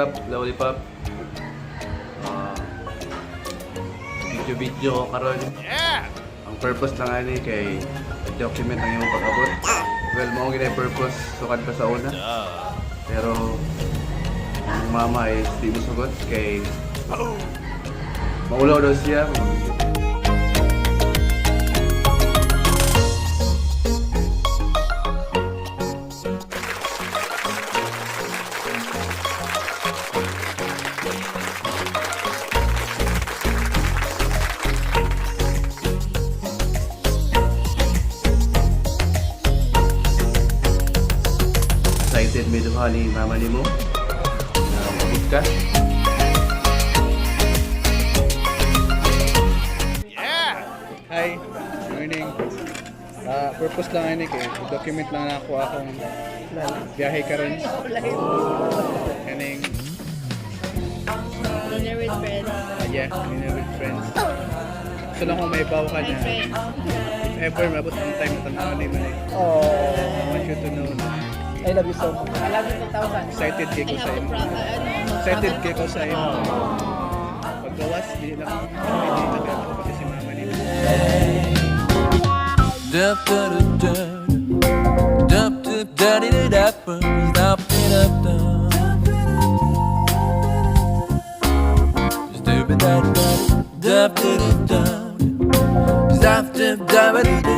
up, Lollipop? Video-video ko karon. Ang purpose lang ani kay document ang imong pag-abot. Well, mao gyud ay purpose sukad pa sa una. Pero ang mama is di mo sugot kay maulaw daw siya. Excited mi duha ni mama nimo na maabot ka. Hi, morning. Purpose lang ani kay document lang na ako akong biyahe karon. Kaning Dinner with friends. Yeah, dinner with friends. Gusto lang kong maibaw ka My na friends. If ever mabot ang time na tanaw ni man, Oh, I want you to know na I love you so much. I love you 2,000. Excited kay I ko have sa to imo. ano, Excited kay ko sa imo. Paggawas, di na kaya ako pati si mama nimo. Da da da da da da da da da da da da da da da da da da da da.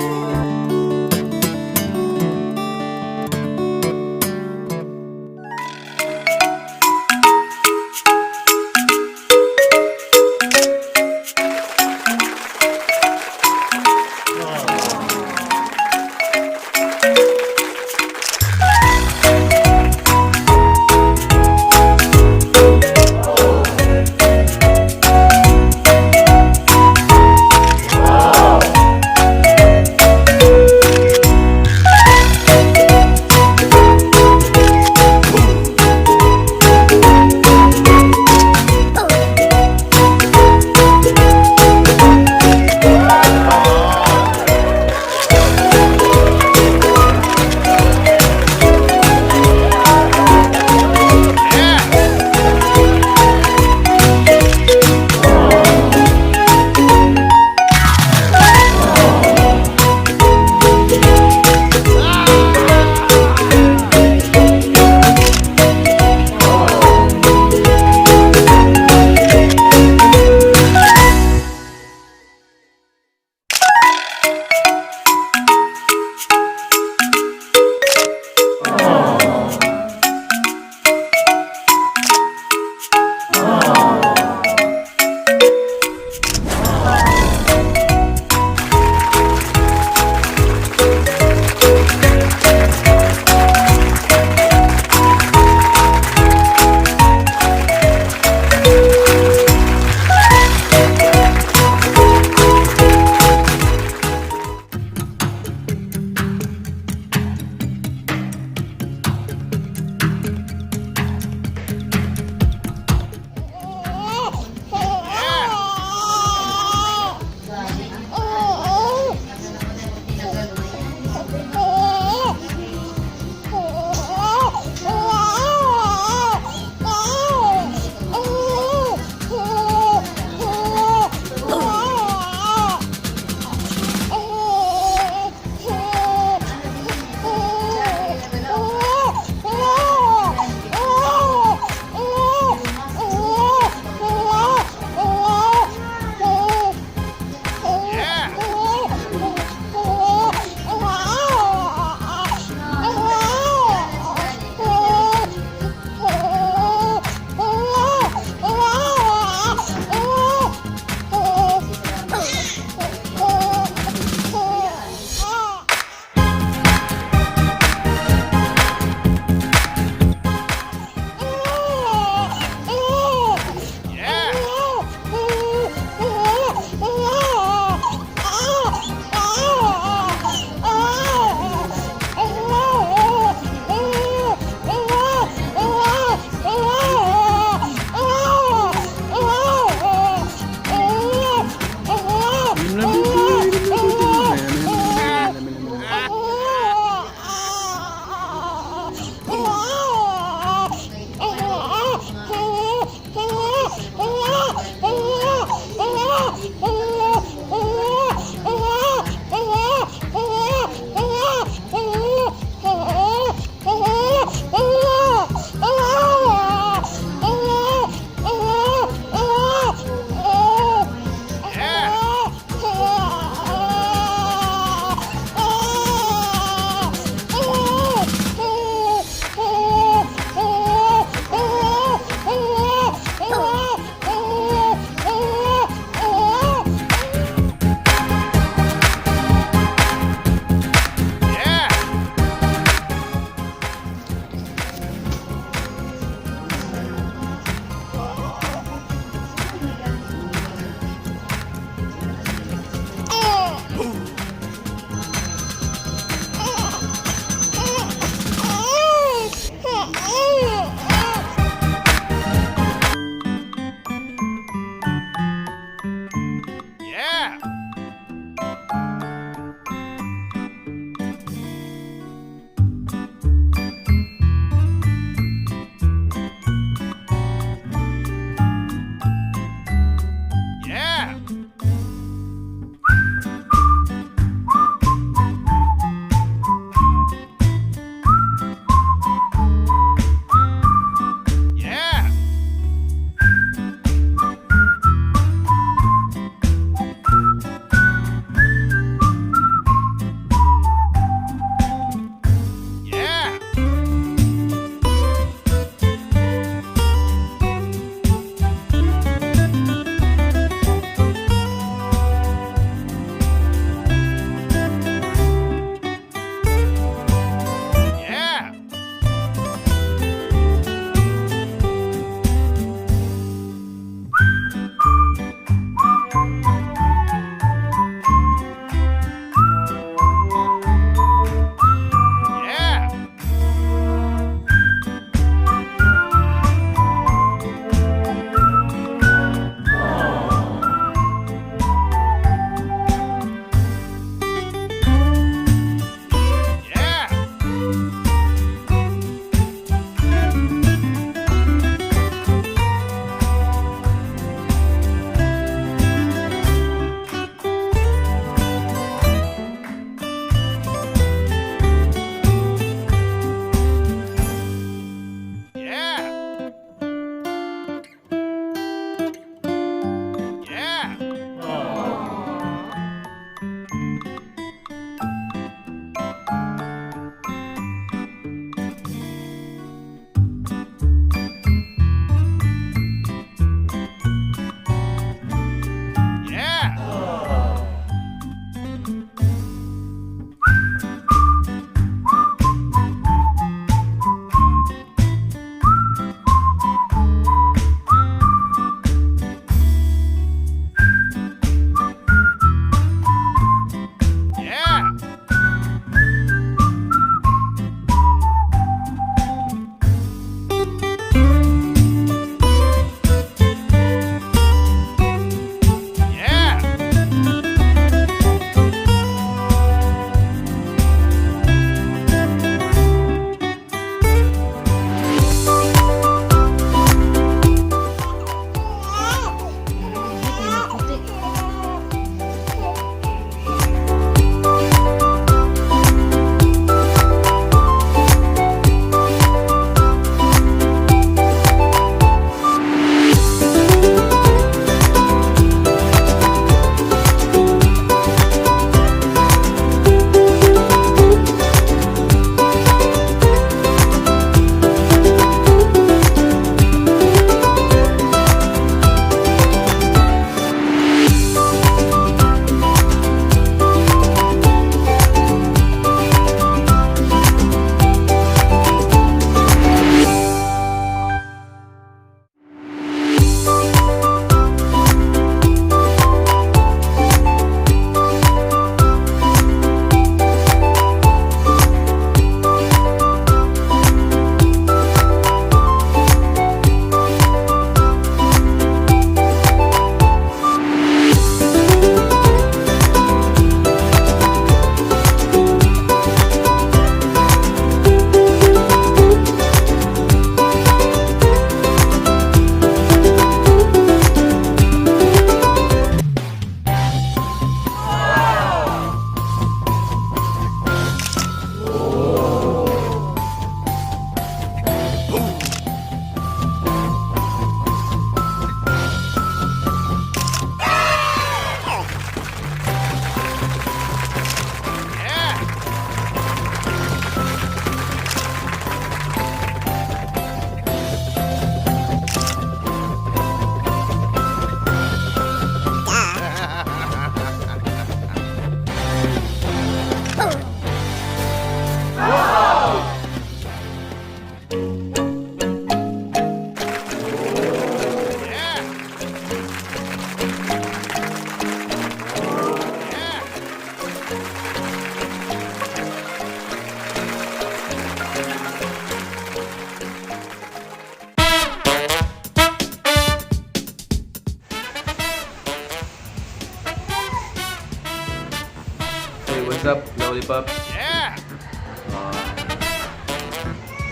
What's up, Lollipop? Yeah!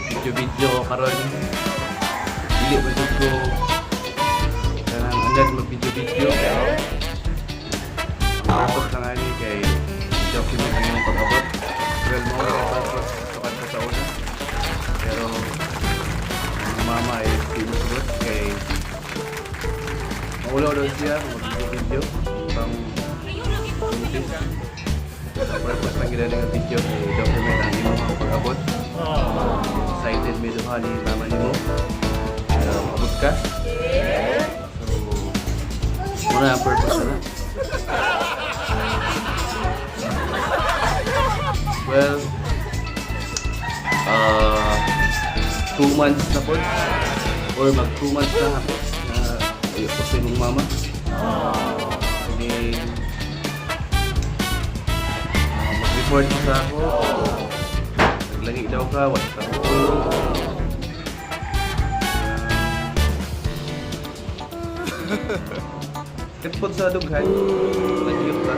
Video-video ko karon. Dili man jud ko kanang anad mag-video-video, pero ang purpose lang ani kay document ang imong pag-abot. Well, mao na purpose sukad pa sa una. Pero ang mama ay di mo sugot kay maulaw daw siya mag-video-video pang notice. Ang purpose lang gina nga video kay document ang imong mga pag-abot. Excited mi duha ni mama nimo. Pero maabot ka. So, muna ang purpose na. Well, 2 months na po. Or mag 2 months na ako na ayoko sa imong mama. Kani, mag-report mo sa ako. Naglangi daw ka, wala ka tulog. Katpod sa dughan, nagyok ka.